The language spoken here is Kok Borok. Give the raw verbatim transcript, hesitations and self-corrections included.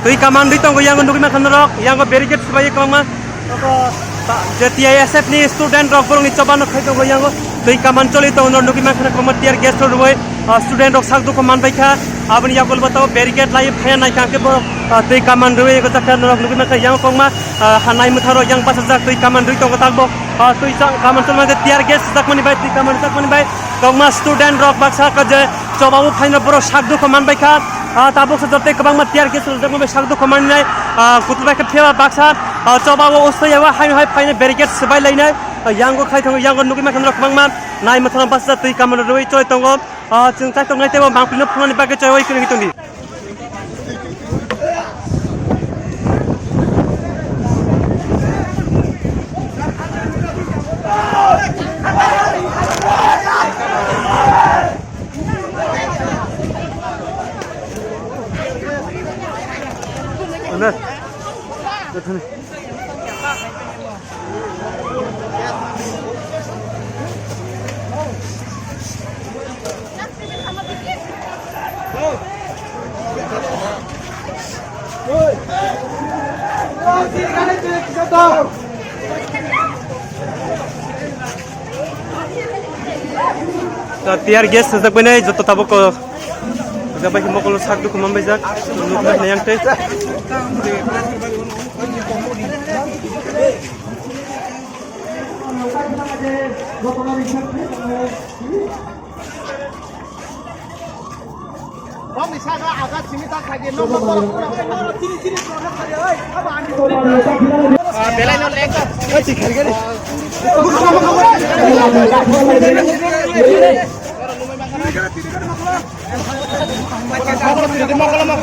Twi kaman rwi tongo, yango nugwi mankha norok, yango barricade swbai kwbangma. Abo je T I S F ni student rok borokni choba no khai tongo, yango twi kaman choli tongo, norok nugwi mankha kwbangma tear gas rwi, ah, student rok sak dukho manbai kha. Aboni yagulo bo tabuk barricade lai phaiya naikha khe borok, ah, twi kaman rwi eko jakha norok nugwi mankha, yango kwbangma, ah, ha nai mwthang rok yang bachajak twi kaman rwi tongo tabuk, ah, twi sa-, kaman choli mankha tear gas sijak mani bai, twi kaman sijak mani bai. Kwbangma student rok baksa kha je choba o phaino borok sak dukho manbai kha. Ah, tabuk se joto kwbangma tear gas rwjak bai sak dukho manwi nai. Ah, kutu bai khe phiya baksa, ah, choba o usai yago hai hai phaino barricade swbai lainai. Ah, yango khai tongo, yango nugwi mankha norok kwbangma nai mwthang bachajak twi kaman rwi choli tongo. Ah, chwng chai tongnai teibo mangpili no phunani bagwi chaiwi kwrwngwi tongdi. Ta tear gas sajak bai nai joto tabuk ko. Jabai mokolo sak dukhu manbai jak. Nukna nayang tei.